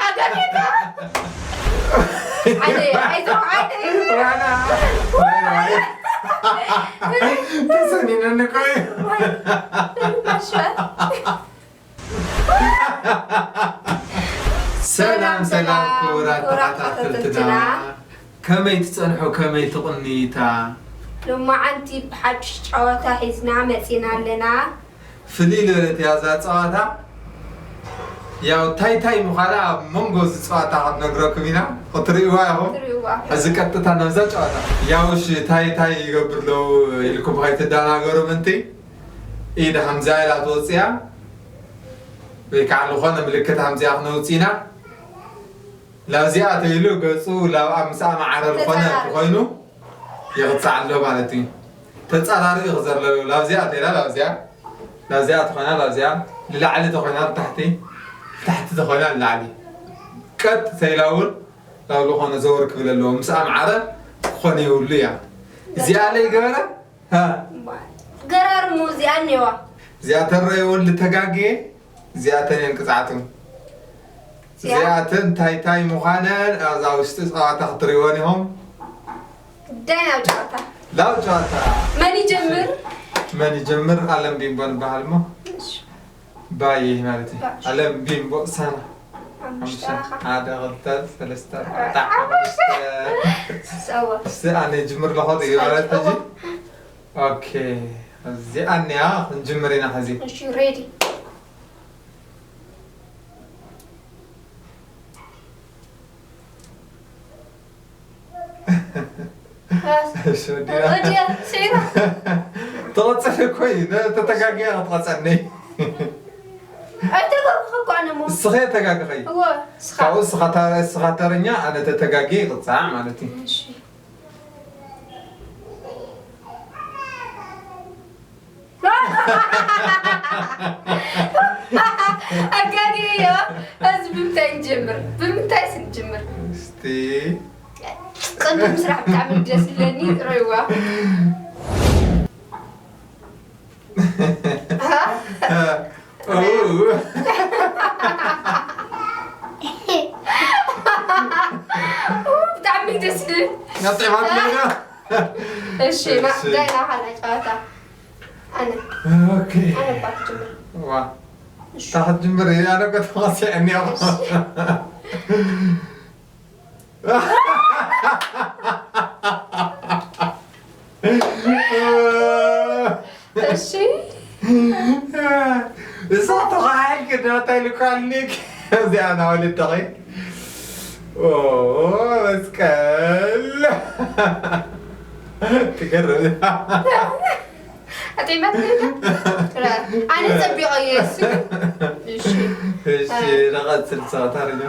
ኣጋጊኻ። ዓይነይ፣ ኣይዞህ፣ ዓይነይ። ዋና። ዋይ፣ ዋይ። ተሰኒነኒ እኮ እዩ። ዋይ። ማሻ። ሰላም፣ ሰላም፣ ክቡራት ተኸታተልትና። ከመይ ትጸንሑ? ከመይ ትቕንይታ? ሎማዓንቲ ብሓድሽ ጨዋታ ሒዝና መጺና ኣለና። ፍልይ ዝበለት እያ እዛ ጸዋታ። ያው ታይ ታይ ምዃና ኣብ መንጎ እዚ ጸዋታ ክትነግረኩም ኢና። ክትርእይዋ ኢኹም። ክትርእይዋ። ሕዚ ቀጥታ ናብዛ ጨዋታ። ያው እሺ፣ ታይ ታይ ይገብር ኣለዉ ኢልኩም ከይትደናገሩ ምእንቲ። ኢድ ሓምዛ ኢላ ትወጽእ እያ። ወይ ከዓ ዝኾነ ምልክት ሓምዚኣ ክነውጽእ ኢና። ላብዚኣ ተይሉ ገጹ ላብኣ ምስ ኣማዓረ ዝኾነ ተጻራሪ። ተኾይኑ ይቕጻዕ ኣሎ ማለት እዩ። ተጻራሪ እዩ ክዘር ዘሎ። ላብዚኣ ተይላ ላብዚኣ፣ ላብዚኣ ተኾይና ላብዚኣ፣ ንላዕሊ ተኾይና ንታሕቲ፣ ንታሕቲ ተኾይና ንላዕሊ። ቀጥ ተይላ እውን ናብ ዝኾነ ዘወር ክብል ኣለዎ። ምስ ኣማዓረ ክኾን የብሉ እያ። እዚኣ ለይ ገበረ? ሃ። ገራርሙ እዚኣ እኒዋ። እዚኣ ተረየ ወልድ ተጋግየ፣ እዚኣተን እየን ቅጽዓቱ። እዚኣ? እዚኣተን እንታይ እንታይ ምዃነን ኣብዛ ውሽጢ ጸዋታ ክትርእይወን ኢኹም። ዳይ ናብ ጨዋታ። ላው ጨዋታ። መን ይጀምር? መን ይጀምር? ኣለም ቢምቦ ንበሃል እሞ። እሺ። ባይ ማለት እዩ። ባሽ። ኣለም ቢምቦ ሳና። ሓሙሽተ። ሓሙሽተ፣ ሓደ፣ ክልተ፣ ሰለስተ፣ ኣርባዕተ፣ ኣርባዕተ፣ ሓሙሽተ። ሓሙሽተ። ሰዋ። እስቲ ኣነ ይጅምር ኣለኹ፣ እዩ ማለት ሕጂ። ኦኬ፣ እዚኣ እኒኣ ክንጅምር ኢና ሕዚ። እሺ፣ ሬዲ። እሺ፣ ወዲና። ወዲያ፣ ስዒራ። ትቐጽል እኮ እዩ፣ ነ-፣ ተተጋግያ ክትቐጸኒ። ኣይተጋግኸ እኮ ኣነ እሞ። እስኸ ተጋግኸይ። እወ፣ እስኻ። ካብኡ እስኻ ታ-፣ እስኻ ተረኛ፣ ኣነ ተተጋግየ ይቕጻዕ ማለት እዩ። እሺ። ኣጋግየ። እዚ ብምንታይ ንጀምር? ብምንታይስ ንጀምር? እስቲ። ቅድሚ ምስራሕ ብጣዕሚ ደስ ዝብለኒ ጥረይዋ። ኦ። ብጣዕሚ ደስ ዝብል። ናብ ጥዕማት ሜዳ። እሺ፣ ማ-፣ እሺ። ዳይ ናብ ካልኣይ ጨዋታ። ኣነ። ኦኬ። ኣነ እባ ክጅምር። ዋ። እሺ። እታ ክትጅምር እያ፣ ኣነ እኮ ተዋሲዐኒ እኮ። እሺ። እሺ። እዛ ተኻሒልክ ዶ እንታይ ኢልኳልክ? እዚኣ ናወለደኺ። ኦ፣ መስቀል። ትገርም። ኣተይ ማትለና? ኣነ ጸቢቐ እየ፣ እሺ። እሺ። እሺ፣ እ። ንቐጽል ጸወታ ርዮ።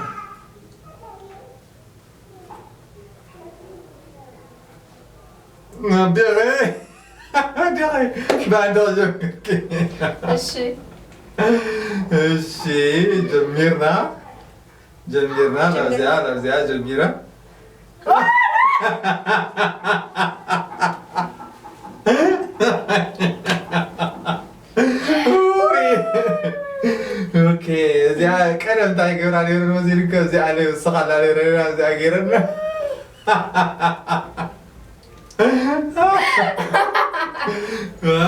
ዲኺ፣ ዲኺ፣ ብኣንተ ጀምርኪ። እሺ። እሺ፣ ጀሚርና። ጀሚርና፣ ጀሚርና። ላብዚኣ፣ ላብዚኣ ጀሚራ። ኡይ። ኦኬ፣ እዚኣ ቀደም እንታይ ገብራ ነይሩ መሲልከ? እዚኣ ነይሩ፣ ንስኻ ኣላ ነይሩ፣ እዚኣ ገይረና።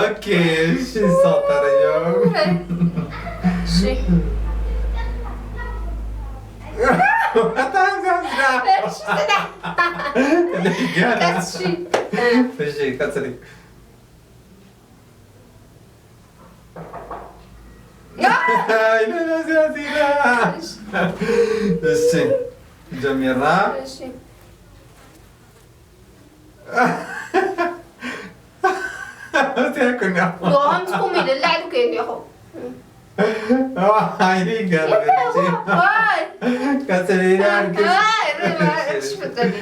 ኦኬ፣ እሺ፣ ሳጠረዮ። እሺ። እሺ፣ ስዳ። ቀስ፣ እሺ። እሺ፣ ቀጽሊ። ኢለና እዚኣ፣ እዚኣ። እሺ፣ ጀሚርና። እሺ። እዚኣ እኮ እንዲያ። ዶ፣ ከምዚ ኮም ኢለ ላዕሊ እኮ እየ እንዲኹ። ኣይኒ ገርም። ዋይ። ቀጽሊ፣ ኢላ ኣልክስ። ዋይ፣ ርባ፣ እሺ፣ ፍጠኒ።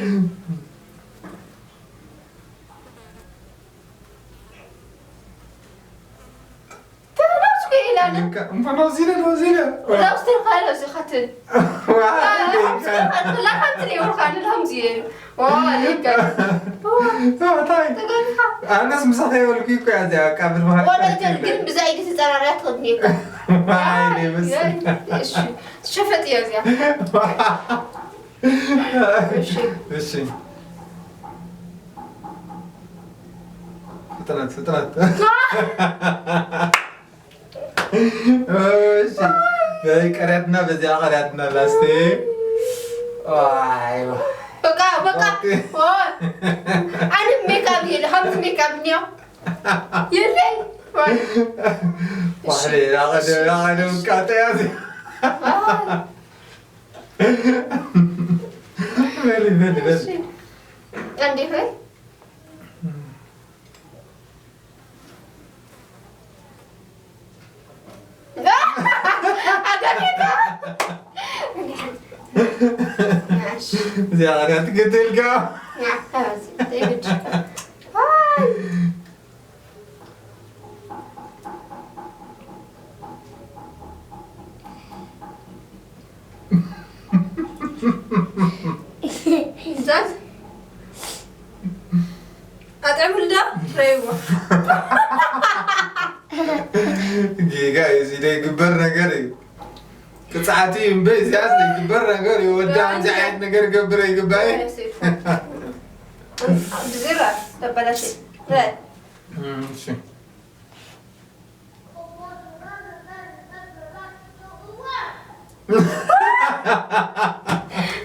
ተናሱ ከይለ እምበ ነዚለ ነዚለ። ላብስትር ካለ እዚ ኻትን። ዋይ፣ ላብስትር ካለ ላብስትር የውርካ ንላም ዚየን። ዋ፣ ለካ። እንታይ? ተጋግኻ። ኣነስ ምሳኻ የበልኩ እኮ እያ እዚኣ፣ ካብ ብድማኻ ወደ ትቀርብ ግን፣ የለ። ግን ብዛ ኢድ ትጸራርያ ትኸድኒ እኮ። ዋይ፣ ያ፣ ደምስ። ያ፣ እሺ። ሸፈጥ እያ እዚኣ። እሺ። እሺ። ፍጥነት፣ ፍጥነት። እሺ፣ በይ ቀሪያትና፣ በዚኣ ቀሪያትና ላስቲ። ዋይ፣ ዋይ። በቃ፣ በቃ። ኦኬ። ኦ። ኣነ ሜካፕ የለ፣ ከምዚ ሜካፕ እኒኦ። የለይ። ዋይ። ዋሕለ፣ ላቐደ፣ ላቐደ፣ ውቃጠ ያዝ። ዋይ። በሊ፣ በሊ፣ በሊ። እሺ። እንዴ፣ ሆይ? እዚኣ ኸኣ ትግትልካ። እዛዝ ኣጥዕምሉ ዶ? ረይዎ። ጌጋ እዩ፣ እዚ ዘይግበር ነገር እዩ። ቅጽዓት እዩ እምበይ፣ እዚኣስ ዘይግበር ነገር እዩ። ወዲ ከምዚ ዓይነት ነገር ገብር ኣይግባእ። ብዝራ ተበላሽ። እም፣ እሺ።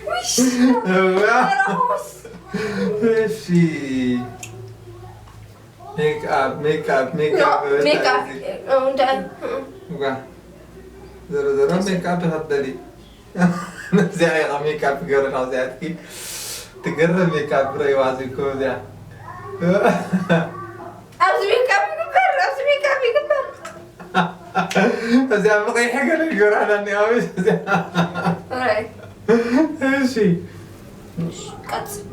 ውሽ! እዋ! ኧረ ሆስ! እሺ። ሜክኣፕ፣ ሜክኣፕ፣ ኖ፣ ሜክኣፕ፣ ሜክኣፕ፣ እንታይ? እንታይ? እዋ። ዞሮ ዞሮ እሺ። ሜክኣፕ ኢኻ ትደሊ። ነዚኣ ኢኻ ሜክኣፕ ገርኻ እዚኣትኪ። ትገርም ሜክኣፕ ረይዋ እዚ እኮ እዚኣ። ኣብዚ ሜክኣፕ ይግበር፣ ኣብዚ ሜክኣፕ ይግበር። እዚኣ ብቐይሕ ገለ ይገብራ ኣላ እኒኣ፣ ኣቤት እዚኣ። ኦራይት። እሺ። እሺ፣ ቀጽል።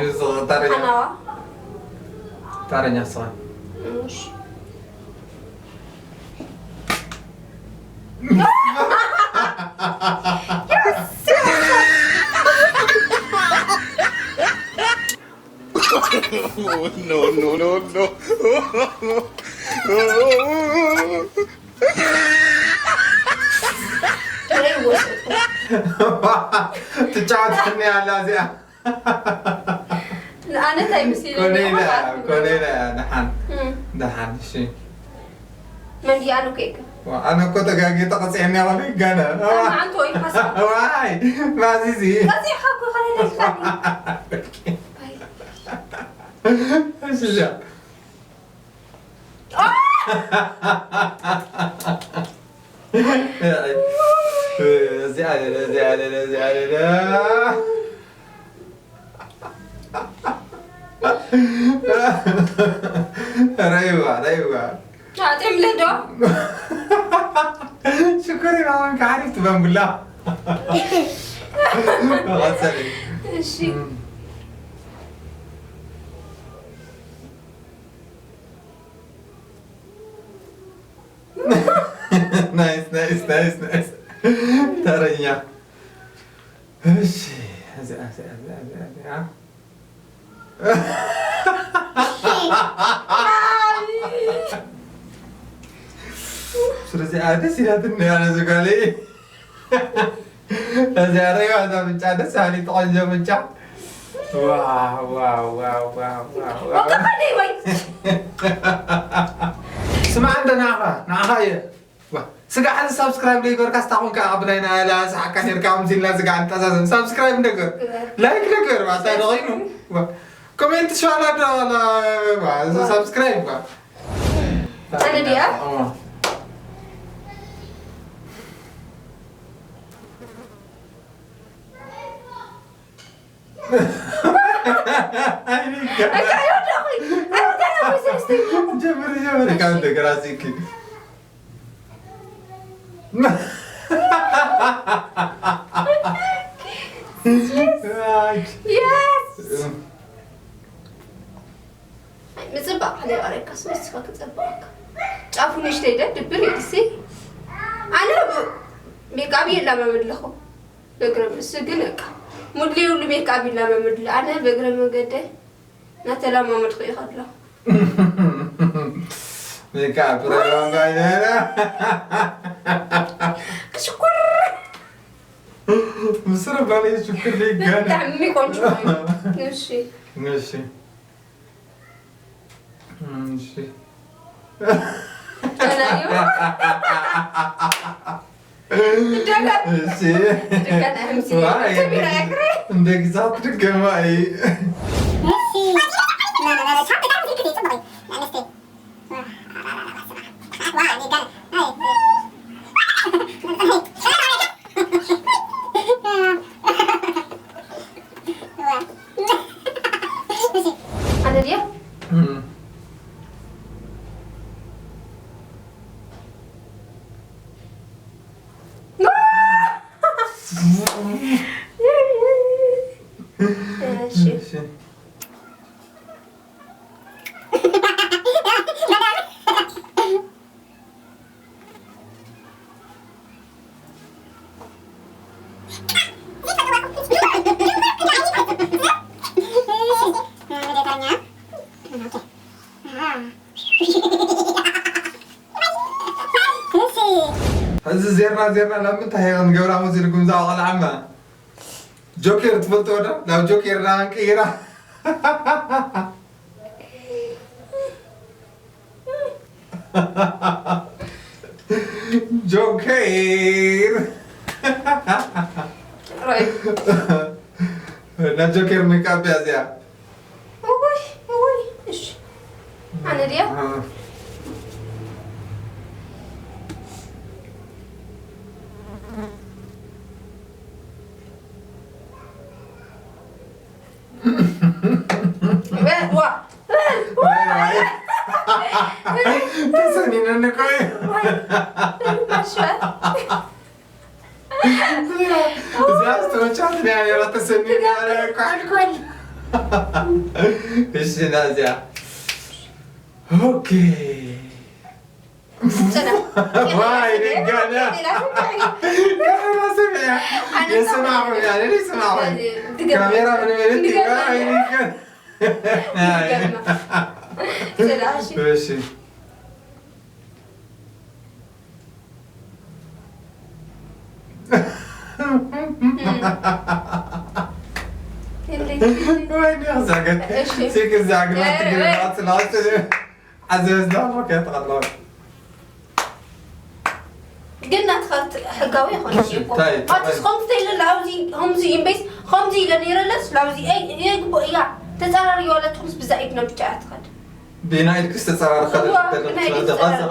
እዚ ታረኛ። ሓናዋ። ታረኛ ስኻ። እሺ። No, no, no, no. ትጫወተኒ ኣላ እዚኣ። ንኣነ እንታይ መሲለኒ ኮነ ኢላ፣ ይኾን? ኮነ ኢላ፣ ደሓን። እም። ደሓን፣ እሺ። መን ድያ? ኣነ እኮ እየ። ዋ፣ ኣነ እኮ ተጋግየ ተቐጺዐኒ እያ፣ ኮነ ይጋነ። ኣነ ዓንቶ ይፋሳ። ዋይ፣ ማዚዚ። ቀጺዕካ እኮ ከለለ ይፋኒ። እሺ፣ እዚኣ። እዚኣ ኣለ፣ እዚኣ ኣለ፣ እዚኣ ኣለ። ረይዋ፣ ረይዋ። ኣጥዕምለ ዶ? ሽኮሪና ወንካ ሓሪፍ ትበንብላ። ቀጸሊ። እሺ። እም። ናይስ፣ ናይስ፣ ናይስ፣ ናይስ። ተረኛ። እሺ፣ እዚኣ፣ እዚኣ፣ እዚኣ፣ እዚኣ፣ እዚኣ። ስለዚ፣ ኣነ ደስ ኢላትኒ፣ ኣነ ዝጓለይ። እዚኣ ሪእዋ፣ እዛ ምጫ ደስ በሃሊት ቆንጆ ምጫ። ዋው፣ ዋው፣ ዋው፣ ዋው፣ ዋው፣ ዋው። ወቀኸኒ ወይ? ስማዕ፣ እንደ ንዓኻ፣ ንዓኻ እየ። ዋ፣ ስጋዕ፣ እዚ ሳብስክራይብ ዘይገበርካ ስታ ኮንካ ኣብ ናይ ናይላ ሰሓካ ኔርካ፣ ከምዚ ኢልና ስጋዕ ንጠዛዘም። ሳብስክራይብ እንደገር፣ ግበር። ላይክ እንደገር፣ ዋ፣ እንታይ ደኸይኑ? ዋ፣ ኮሜንት ሸዋላ ዶ፣ ዋ፣ ዋ፣ እዚ ዋ። ሳብስክራይብ፣ ዋ። ኣነ ድያ? ዋ። ጀምሪ፣ ጀምሪ፣ ካብ እንደገና እስኪ። Yes! ምጽባቕ ከለይ ቀሪብካስ ንስኻ ክጸብቐካ። ጫፉ ንእሽተይ ደ ድብር ኢልሲ። ላመምድ ኣለኹ። ብእግረ እሱ ግን በቃ ሙድሊ ይብሉ ሜክኣፕ ይላመምድ ኣሎ። ኣነ ብእግረ መገደ ናተላማመድኩ ይኸድሎ። ሜክኣፕ ረባንጋ ይደረ ሽኩር ምስረ ባለ ሽኩር ሊጋነ ብጣዕሚ ቆንጆ ኮይኑ። እሺ እሺ እሺ ተላዩ ደጋ እሺ ደጋ ናይ ምሲ ዋይ ተቢራ ያክረ እንደ ግዛት ድገማ እዩ ኣነ ድያ እሺ እሺ ሕዚ ዜርና ዜርና ናብ ምንታይ ክንገብራ መሲልኩም እዛ ቆልዓማ ጆኬር ትፈልጥዎ ዶ ናብ ጆኬር ዳ ክንቅይራ ጆኬር ራይ ናይ ጆኬር ሜክኣፕ እያ እዚኣ እወይ እወይ እሺ ኣነ ድያ ዋ ተሰኒነኒ እኮ እዩ እዚኣ ዝተመቻት ናይ ኣየራ ተሰኒኒ ኣረ ኳልኳል እሺ ናዚያ ኦኬ ዋይ ደጋና ካሜራ ሰሚዐ የሰማዕኹም ያለ ይሰማዕኹም ካሜራ ምን ማለት እዩ ዋይ ደጋና እሺ ግን ናትኻ ሕጋዊ ይኾነ እኮ ኣትስ ከምዚ ተይለ ላውዚ ከምዚ ኢምቤስ ከምዚ ኢለ ነይረለስ ላውዚ ይግብኦ እያ ተፀራሪ ዋላ ትኩስ ብዛ ኢድ ነው ብቻ ያትኸድ ብናይ ኢድክስ ተፀራርኸ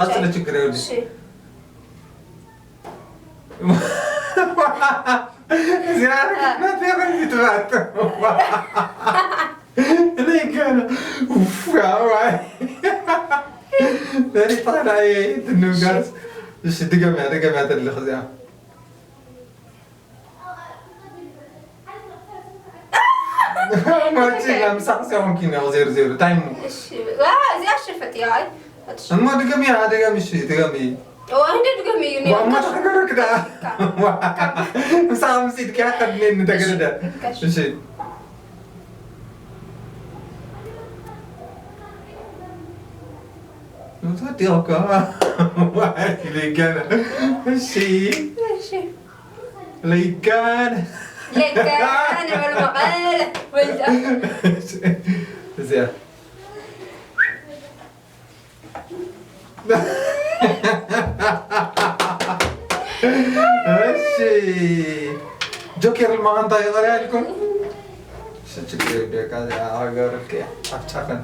ቀፅለ ችግር የብሉ እዚኣ ርግነት የኸዚ ትባት ለይከነ ዋይ ለሪጣ ናይ ትንጋስ እሺ ድገምያ ድገምያ ተልኽ እዚኣ ማቺ ላምሳቅ ሲሆን ኪን ያው ዜሮ ዜሮ ታይሙ እዚኣ ሽፈጥ ያይ እሞ ድገምያ ድገም እሺ ድገም እንደ ድገም እዩ ዋማ ተገረክ ዳ ምሳ ምሲድ ከያ ከድኔ እንተገረደ እሺ Nutadioka. Ligana. Sì. Ligana. Ligana, ma lo magale. Zia. እሺ ጆኬር ልማን እንታይ ይቐርያ ኢልኩም? እሺ ችግር የብልካ እዚኣ ሃገርልክ እያ ጫፍጫፍን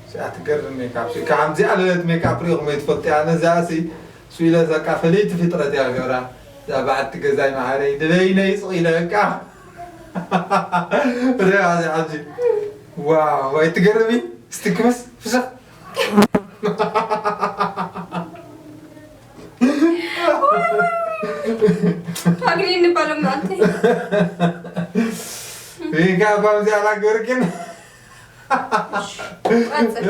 እዚኣ ትገርም ሜካፕ ከምዚኣ ለለት ሜካፕ ሪኢኹም ኣይትፈልጡ እያ ነዚኣ ሲ ስኢለ በቃ ፍልይቲ ፍጥረት እያ ገብራ እዛ በዓልቲ ገዛይ መዓረይ ንበይነይ ስቕ ኢለ በቃ ሪኣ እዚ ሓጂ ዋው ኣይትገርሚ እስቲ ክምስ ፍሽኽ ኣግሪኒ ባሎም ኣንቲ ሪጋ ባምዚ ኣላገርግን ቀጽል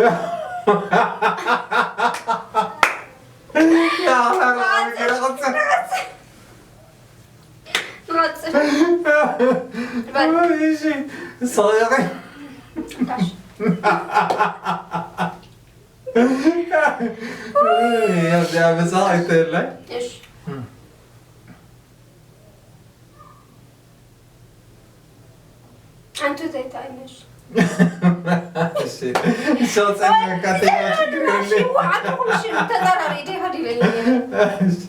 ንቐጽል። በል። እሺ፣ ሰቂቐ። ጋሽ። እዚኣ መሳቂት የለን። እሺ። ኣንቱ ዘይትኣይነሽ። እሺ፣ ሸው ጸኒሕካ ተይና ችግር የለን። ሽው ዓድኹም ሽው ተዛራሪ ዲኻ ዲበለኒ። እሺ።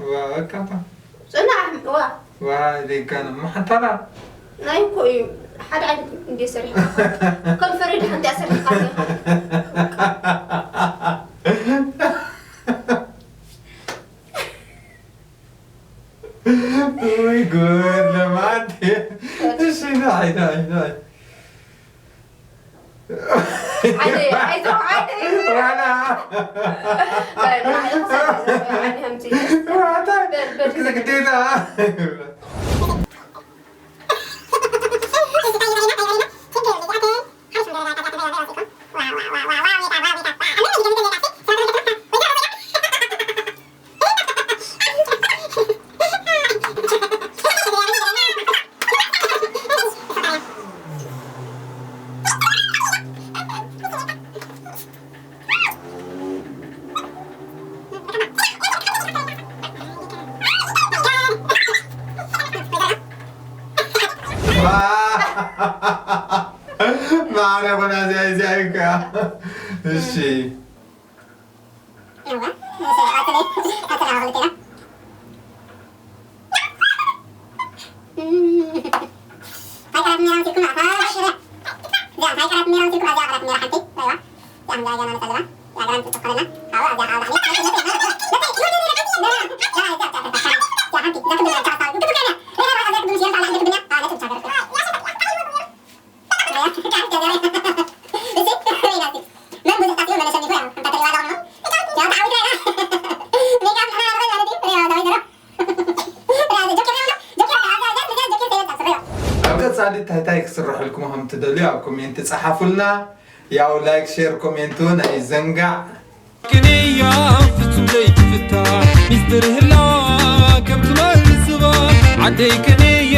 ዋ፣ በቃ። ጽናሕ፣ ዋ። ዋ፣ ደጋነ፣ ማሕተራ። ናይ እኮ እዩ። ሓደ ዓይነት እንዴ ሰሪሕካ። ከም ፈረድ ሓንቲ ኣሰሪሕካ ዲኻ። ወይ ጉድ፣ ለማድ። እሺ፣ ንዓይ፣ ንዓይ፣ ንዓይ። ዓይነይ፣ ኣይዞ፣ ዓይነይ። ዋላ። በል፣ ንዓይ፣ ንዓይ፣ ንዓይ፣ ከምዚ። ዋታ። በል፣ በል። ግዴታ። ማዕረ ኮና እዚኣ፣ እዚኣ እዩ ከኣ። እሺ። እዋ፣ እሰይ፣ ኣትለይ፣ ኣትለይ፣ ኣትለይ። እንታይ ቀረት ሜራ ኣምሲልኩም? ኣታ ሽረ። እዚኣ እንታይ ቀረት ሜራ ኣምሲልኩም? ኣብዚኣ ቀረት ሜራ ሓንቲ፣ ረይዋ። እዚኣ ክንደያ ጌርና ነጸልማ። እዚኣ ገና ንጽብጽብ ከለና። ኣብኣ፣ ኣብዚኣ፣ ኣብኣ፣ ኣብዚኣ፣ ኣብ ቀጻሊ እንታይ እንታይ ክስረሐልኩም ከም ትደልዩ ኣብ ኮሜንት ጸሓፉልና። ያው ላይክ፣ ሼር፣ ኮሜንት እውን ኣይዘንጋዕ። ቅንያ ፍጹም ዘይትፍታ ሚስጥር ህላዋ ከም ትመልስዋ ዓደይ ቅንያ